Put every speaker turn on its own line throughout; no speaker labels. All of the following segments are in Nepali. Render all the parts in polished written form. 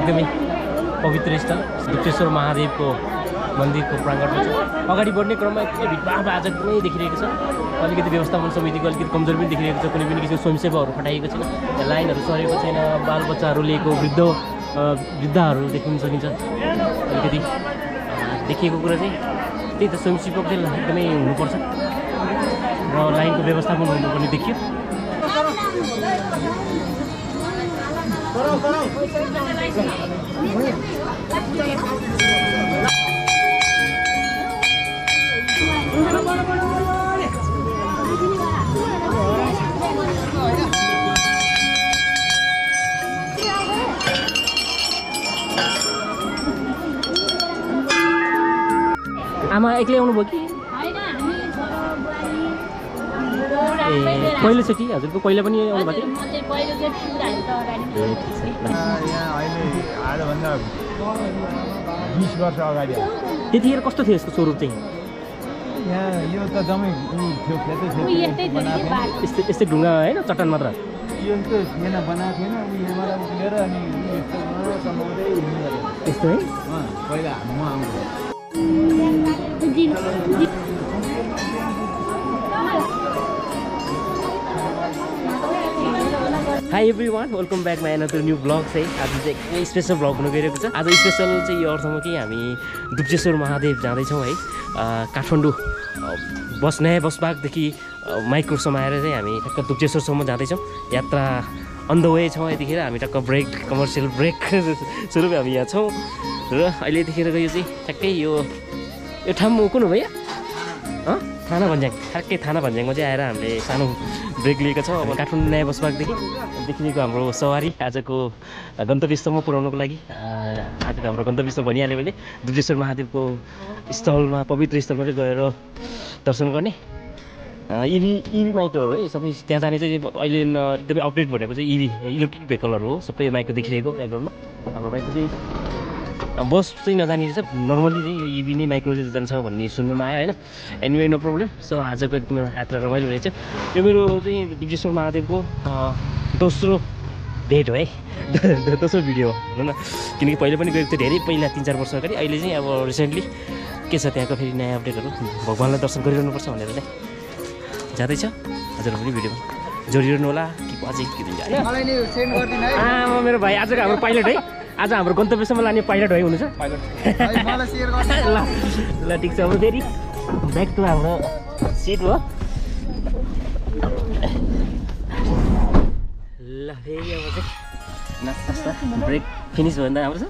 एकदमै पवित्र स्थल दुप्तेश्वर महादेवको मन्दिरको प्राङ्गणमा छ। अगाडि बढ्ने क्रममा एकदमै भिडभाड आज एकदमै देखिरहेको छ। अलिकति व्यवस्थापन समितिको अलिकति कमजोर पनि देखिरहेको छ। कुनै पनि किसिमको स्वयंसेवकहरू खटाइएको छैन, त्यहाँ लाइनहरू सरेको छैन। बालबच्चाहरू लिएको वृद्धहरू देख्न सकिन्छ। अलिकति देखिएको कुरा चाहिँ त्यही त, स्वयंसेवक चाहिँ एकदमै हुनुपर्छ र लाइनको व्यवस्थापन हुनुपर्ने देखियो। आमा एक्लै आउनुभयो कि? पहिलोचोटि हजुरको पहिला पनि आउनु भएको थियो?
आजभन्दा 20 वर्ष अगाडि।
त्यतिखेर कस्तो थियो यसको स्वरूप चाहिँ?
यहाँ यो त जम्मै थियो, खेतै थियो,
यस्तै ढुङ्गा होइन, चट्टान मात्र
यस्तो थिएन, बनाएको थिएन। यहाँबाट उक्लेर अनि
यस्तो है
पहिला म आउँछु।
High everyone, welcome back my another new blog. चाहिँ आज चाहिँ एकदमै स्पेसल ब्लग हुन गइरहेको छ। आज स्पेसल चाहिँ यो अर्थमा कि हामी दुप्तेश्वर महादेव जाँदैछौँ है। काठमाडौँ नयाँ बसबागदेखि माइक्रो समाएर चाहिँ हामी ठ्याक्क दुप्तेश्वरसम्म जाँदैछौँ। यात्रा अन द वे छौँ। यतिखेर हामी टक्क ब्रेक, कमर्सियल ब्रेक स्वरूप हामी यहाँ छौँ र अहिले यतिखेरको यो चाहिँ ठ्याक्कै यो ठाउँ कुन हो भैया? थाना भन्ज्याङ। ठ्याक्कै थाना भन्ज्याङमा चाहिँ आएर हामीले सानो ब्रेक लिएको छौँ। अब काठमाडौँ नयाँ बसबागदेखि देखिएको हाम्रो सवारी आजको गन्तव्यस्थलमा पुर्याउनको लागि। आजको हाम्रो गन्तव्यस्थल भनिहाल्यो भने दुप्तेश्वर महादेवको स्थलमा, पवित्र स्थलमा चाहिँ गएर दर्शन गर्ने। इभी माइकहरू है सबै त्यहाँ जाने चाहिँ अहिले एकदमै अपडेट भनेको चाहिँ इलेक्ट्रिक भेहिकलहरू हो सबै माइकको देखिरहेको ब्याकग्राउन्डमा। हाम्रो माइकको चाहिँ बस चाहिँ नजाने रहेछ, नर्मली चाहिँ यो इभी नै माइक्रो चाहिँ जान्छ भन्ने सुन्नुमा आयो होइन। Anyway no problem. सो आजको एकदमै यात्रा रमाइलो रहेछ। यो मेरो चाहिँ दुप्तेश्वर महादेवको दोस्रो भेट हो है, दोस्रो भिडियो हो न। किनकि पहिले पनि गएको थियो, धेरै पहिला 3-4 वर्ष अगाडि। अहिले चाहिँ अब रिसेन्टली के छ त्यहाँको फेरि नयाँ अपडेटहरू, भगवान्लाई दर्शन गरिरहनुपर्छ भनेर चाहिँ जाँदैछ। हजुरहरू पनि भिडियोमा जोडिरहनु होला कि अझै के दिन्छ। आमा मेरो भाइ आजको हाम्रो पाइलट है, आज हाम्रो गन्तव्यसम्म लाने पाइलट है हुनुहुन्छ। ल ठिक छ। अब फेरि ब्याक टु हाम्रो सिट हो। ल फेरि अब चाहिँ नास्ता ब्रेक फिनिस भयो भने त हाम्रो छ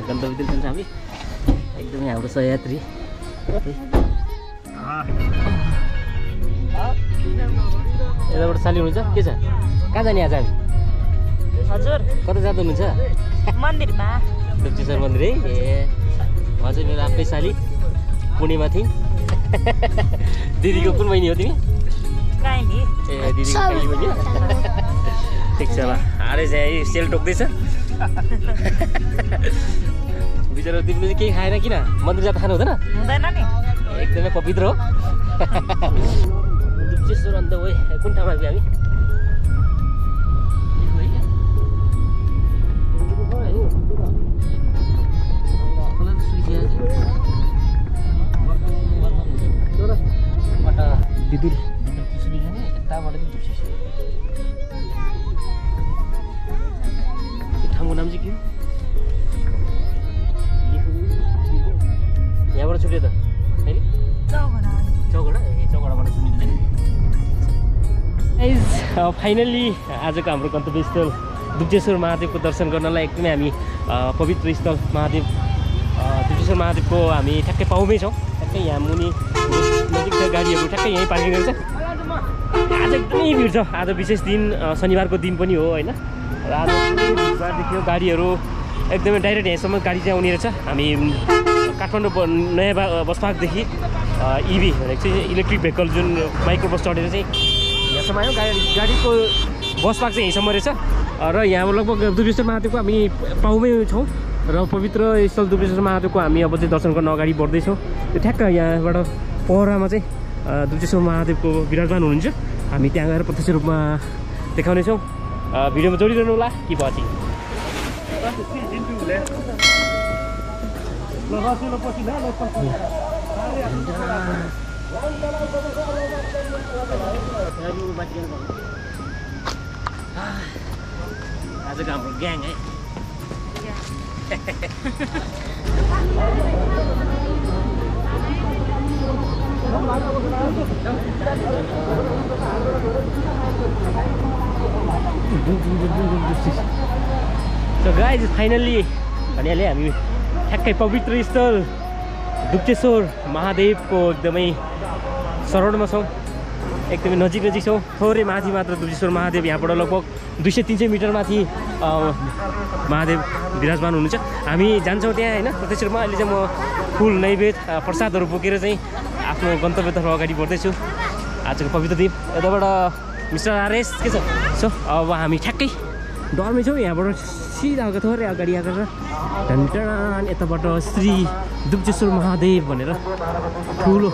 गन्तव्यतिर जान्छ हामी। एकदमै हाम्रो सहयात्री यताबाट साली हुनुहुन्छ। के छ, कहाँ जाने आज हामी?
हजुर
कता जाँदा हुनुहुन्छ?
मन्दिरमा,
दुप्तेश्वर मन्दिर है। ए हजुर, मेरो आफ्नै साली पुणेमा थिएँ। दिदीको कुन बहिनी हो तिमी?
काइली।
ए दिदीको काइली बहिनी। ठिक छ ल। अरे चाहिँ सेल टोक्दैछ बिचरा। तिमीले चाहिँ केही खाएन किन? मन्दिर जाँदा खानु हुँदैन?
हुँदैन नि,
एकदमै पवित्र हो। दुप्तेश्वर अन्त हो कुन ठाउँमा आयो हामी? विदुर चुसुरी जाने यताबाट चाहिँ दुप्तेश्वर। यो ठाउँको नाम चाहिँ के हो? यहाँबाट छुट्यो त होइन? चौघडा। ए चौघडाबाट सुनिन्छ। फाइनल्ली आजको हाम्रो गन्तव्यस्थल दुप्तेश्वर महादेवको दर्शन गर्नलाई एकदमै हामी पवित्र स्थल दुप्तेश्वर महादेवको हामी ठ्याक्कै पाउमै छौँ। ठ्याक्कै यहाँ मुनि नजिकका गाडीहरू ठ्याक्कै यहीँ पार्किङ गर्छ। आज एकदमै भिड छ। आज विशेष दिन, शनिबारको दिन पनि हो होइन। र आज भिडभाड देखियो, गाडीहरू एकदमै डाइरेक्ट यहाँसम्म गाडी चाहिँ आउने रहेछ। हामी काठमाडौँ नयाँ बसपार्कदेखि इभी भनेको चाहिँ इलेक्ट्रिक भेहिकल जुन माइक्रो बस चढेर चाहिँ यहाँसम्म आयो। गाडीको बस पार्क चाहिँ यहीँसम्म रहेछ। र यहाँ लगभग दुप्तेश्वर महादेवको हामी पाउमै छौँ। र पवित्र स्थल दुप्तेश्वर महादेवको हामी अब चाहिँ दर्शन गर्न अगाडि बढ्दैछौँ। त्यो ठ्याक्क यहाँबाट पहरामा चाहिँ दुप्तेश्वर महादेवको विराजमान हुनुहुन्छ। हामी त्यहाँ गएर प्रत्यक्ष रूपमा देखाउनेछौँ। भिडियोमा जोडिरहनु होला कि पछि आजको हाम्रो ग्याङ है So guys, finally भनिहालेँ हामी ठ्याक्कै पवित्र स्थल दुप्तेश्वर महादेवको एकदमै शरणमा छौँ एकदमै नजिक छौँ थोरै माथि मात्र दुप्तेश्वर महादेव यहाँबाट लगभग 200-300 मिटर माथि महादेव विराजमान हुनुहुन्छ हामी जान्छौँ त्यहाँ होइन प्रत्यक्ष रूपमा अहिले चाहिँ म फुल नैवेद्य प्रसादहरू बोकेर चाहिँ आफ्नो गन्तव्यतर्फ अगाडि बढ्दैछु आजको पवित्र दिन यताबाट मिस्टर आरएस के छ सो अब हामी ठ्याक्कै डरमै छौँ यहाँबाट सिधा आएको थोरै अगाडि आएर टन यताबाट श्री दुप्तेश्वर महादेव भनेर ठुलो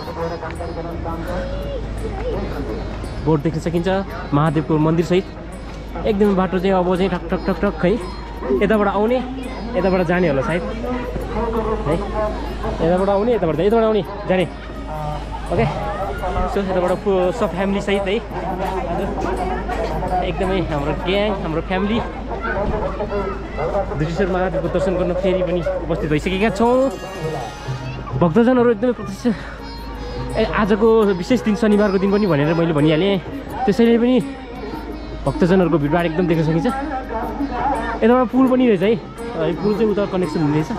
बोर्ड देख्न सकिन्छ महादेवको मन्दिरसहित एकदमै बाटो चाहिँ अब चाहिँ ठक ठक ठक ठक है यताबाट आउने यताबाट जाने होला सायद है यताबाट आउने यताबाट आउने जाने ओके सो यताबाट सब फ्यामिली सहित है एकदमै हाम्रो ग्याङ हाम्रो फ्यामिली दुप्तेश्वर महादेवको दर्शन गर्न फेरि पनि उपस्थित भइसकेका छौँ भक्तजनहरू एकदमै प्रत्यक्ष आजको विशेष दिन शनिबारको दिन पनि भनेर मैले भनिहालेँ त्यसैले पनि भक्तजनहरूको भिडभाड एकदम देख्न सकिन्छ यताबाट पुल पनि रहेछ है पुल चाहिँ उता कनेक्सन हुने रहेछ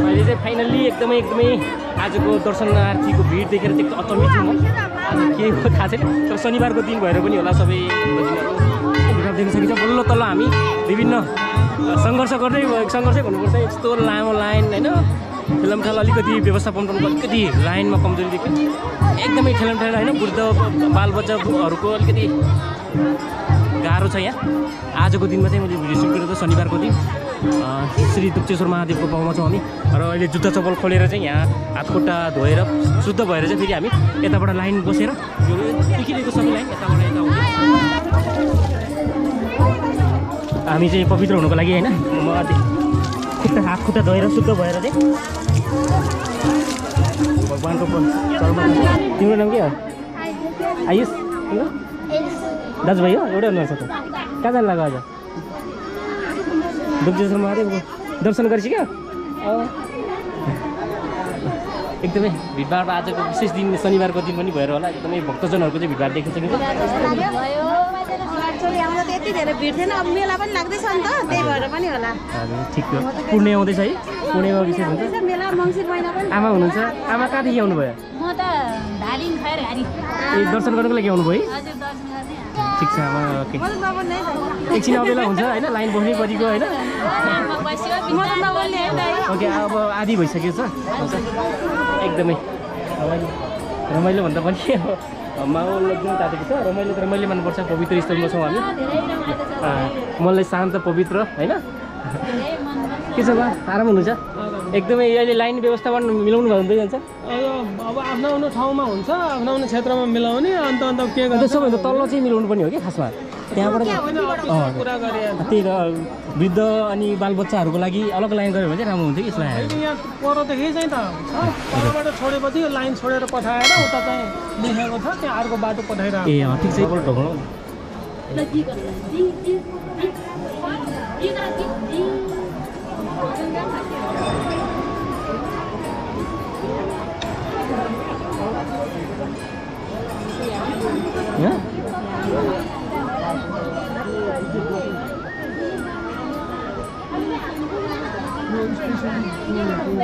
अहिले चाहिँ फाइनल्ली एकदमै आजको दर्शनार्थीको भिड देखेर चाहिँ अचम्मित छु म के हो थाहा छैन तर शनिबारको दिन भएर पनि होला सबै भिड देख्न सकिन्छ बल्ल तल्ल हामी विभिन्न सङ्घर्षै भन्नुपर्छ यस्तो लामो लाइन होइन ठेलमठेल अलिकति व्यवस्थापनको अलिकति लाइनमा कमजोरी देख्यो एकदमै ठेलमठेल होइन वृद्ध बालबच्चाहरूको अलिकति गाह्रो छ यहाँ आजको दिनमा चाहिँ मैले भिडियो सुट गरेको शनिबारको दिन श्री दुप्तेश्वर महादेवको पाउमा छौँ हामी र अहिले जुत्ता चप्पल खोलेर चाहिँ यहाँ हातखुट्टा धोएर शुद्ध भएर चाहिँ फेरि हामी यताबाट लाइन बसेर यो देखिरहेको सबै लाइन यताबाट यता हुन्छ हामी चाहिँ पवित्र हुनुको लागि होइन म हातखुट्टा धोएर शुद्ध भएर चाहिँ भगवान्को तिम्रो नाम के हो आयुष दाजुभाइ हो एउटै हुनुपर्छ त कहाँ जानु लाग्यो आज दुप्तेश्वर महादेवको दर्शन गरिसक्यो एकदमै भिडभाड आजको विशेष दिन शनिबारको दिन पनि भएर होला एकदमै भक्तजनहरूको चाहिँ भिडभाड देख्न सकिन्छ
यति धेरै भिड थिएन अब मेला पनि लाग्दैछ नि त त्यही भएर पनि होला
ठिक हो पूर्णिमा आउँदैछ है पूर्णिमा विशेष हुन्छ
मेला मङ्सिर महिना पनि
आमा हुनुहुन्छ आमा कहाँदेखि आउनुभयो
म त धालिङ खैरहारी
ए दर्शन गर्नुको लागि आउनुभयो
हजुर दर्शन गर्ने
ठिक छ आमा ओके एकछिन अबेला हुन्छ होइन लाइन बस्नै परेको होइन ओके अब आधी भइसकेको छ एकदमै रमाइलो भन्दा पनि माहौल एकदम तातेको छ रमाइलो मान्नुपर्छ पवित्र स्थलमा छौँ हामी मनलाई शान्त पवित्र होइन के छ बा आराम हुनुहुन्छ एकदमै अहिले लाइन व्यवस्थापन मिलाउनु हुँदै जान्छ
अब आफ्नो ठाउँमा हुन्छ आफ्नो क्षेत्रमा मिलाउने अन्त के गर्छ
सबैभन्दा तल्लो चाहिँ मिलाउनु पर्ने हो कि खासमा त्यहाँबाट त्यही त वृद्ध अनि बालबच्चाहरूको लागि अलग लाइन गऱ्यो भने चाहिँ राम्रो हुन्थ्यो कि यसलाई
यहाँ परदेखि चाहिँ त परबाट छोडेपछि यो लाइन छोडेर पठाएर उता चाहिँ लेखेको छ त्यहाँ अर्को बाटो पठाएर
ए ठिक छ एकपल्ट ढोकाउनु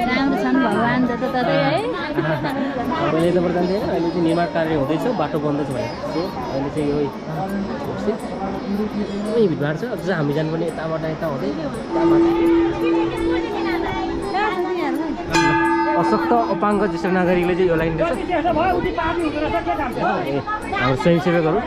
राम्रो छन् भगवान् जता ततै है
अहिले त जान्थेँ होइन अहिले चाहिँ निर्माण कार्य हुँदैछ बाटो बन्दैछ भने अहिले चाहिँ यो भिडभाड छ अझ हामी जानुपर्ने यताबाट यता हुँदै असक प्राप्त अपाङ्ग ज्येष्ठ नागरिकले चाहिँ यो लाइन दिन्छ हाम्रो स्वयंसेवकहरू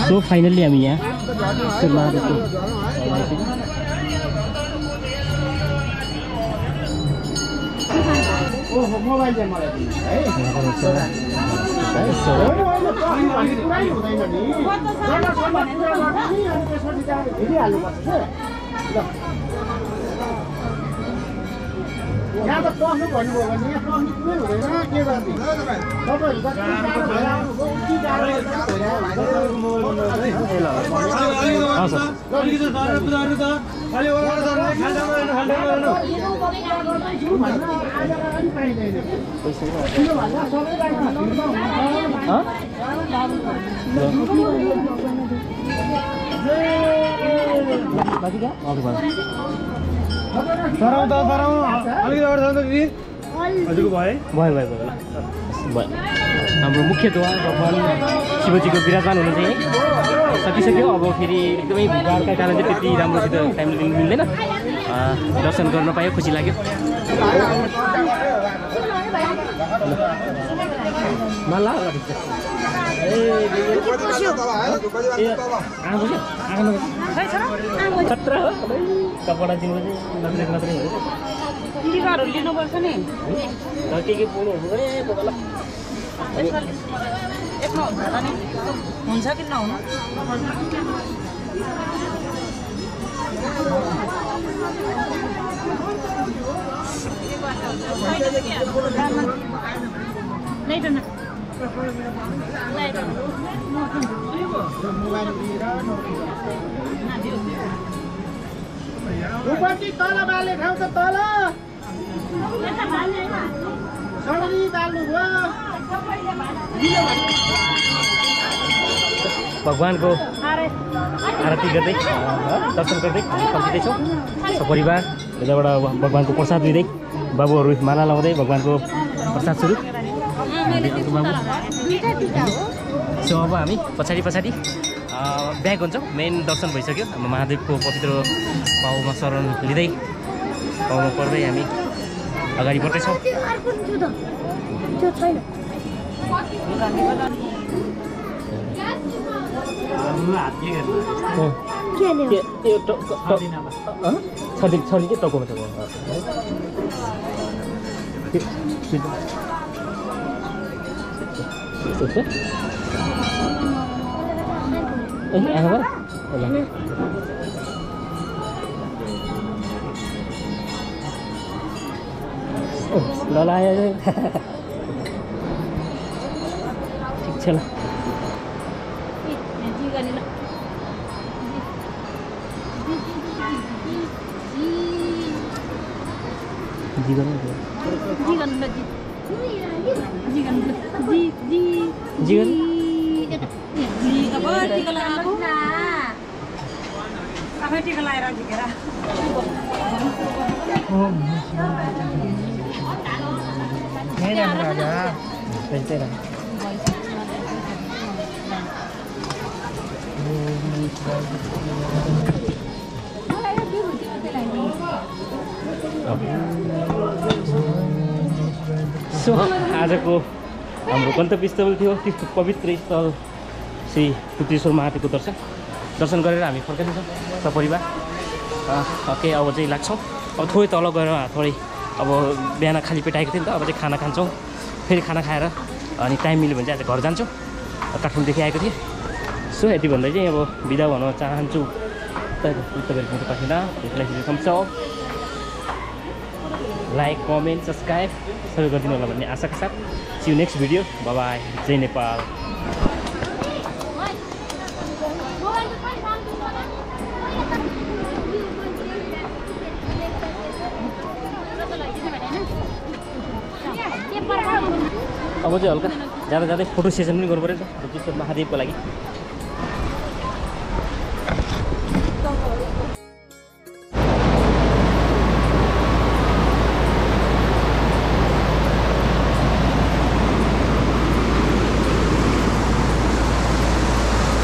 सो फाइनल्ली हामी यहाँ
यहाँ त पस्नु भन्नुभयो भने यहाँ पस्नु कुनै हुँदैन के गर्ने
हाम्रो मुख्यद्वार भगवान् शिवजीको विराजमान हुनु चाहिँ सकिसक्यो। अब फेरि एकदमै भिडका कारण चाहिँ त्यति राम्रोसित टाइमले दिनु मिल्दैन। दर्शन गर्न पायो, खुसी लाग्यो। कपडा दिनु चाहिँ मात्रै हो।
टिकाहरू लिनुपर्छ नि
के पुग्नु
यसमा हुन्छ होला नि हुन्छ कि नहुनु
उपति तल बाले खाउँछ तल सडरी बाल्नु भयो
भगवानको आरती गर्दै दर्शन गर्दै फर्किँदैछौँ सपरिवार। यताबाट भगवानको प्रसाद लिँदै बाबुहरू माला लगाउँदै भगवानको प्रसाद स्वरूप। सो अब हामी पछाडि ब्याक हुन्छौँ। मेन दर्शन भइसक्यो। हाम्रो महादेवको पवित्र पाउमा शरण लिँदै पाउमा पर्दै हामी अगाडि बढ्दैछौँ। छरी के टाउकोमा ल ठिक छ ल सो आजको हाम्रो गन्तव्य स्थल थियो त्यस्तो पवित्र स्थल श्री गुप्तेश्वर महादेवको दर्शन गरेर हामी फर्किन्छौँ सपरिवार। ओके अब चाहिँ लाग्छौँ। अब थोरै तल गएर थोरै अब बिहान खाली पेट आएको थियो नि त। अब चाहिँ खाना खान्छौँ। फेरि खाना खाएर अनि टाइम मिल्यो भने चाहिँ आज घर जान्छौँ। काठमाडौँदेखि आएको थिएँ। सो यति भन्दै चाहिँ अब बिदा भन्न चाहन्छु। तपाईँहरूको पाखिँदा लाइक कमेन्ट सब्सक्राइब सबै गरिदिनु होला भन्ने आशाका साथ see you next video. Bye bye. जय नेपाल।
के
अब चाहिँ हल्का जाँदा जाँदै फोटो सेसन पनि गर्नु पऱ्यो नि त दुप्जेश्वर महादेवको लागि।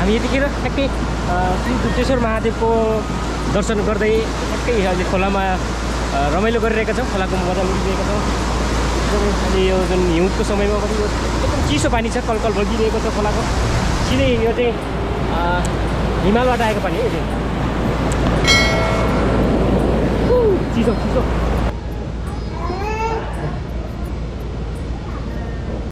हामी यतिखेर ठ्याक्कै श्री दुप्जेश्वर महादेवको दर्शन गर्दै ठ्याक्कै अहिले खोलामा रमाइलो गरिरहेका छौँ। खोलाको मजा लिइरहेका छौँ। अनि यो जुन हिउँदको समयमा पनि यो एकदम चिसो पानी छ, कलकल बगिरहेको छ खोलाको। सिधै यो चाहिँ हिमालबाट आएको पानी है यो चाहिँ चिसो चिसो।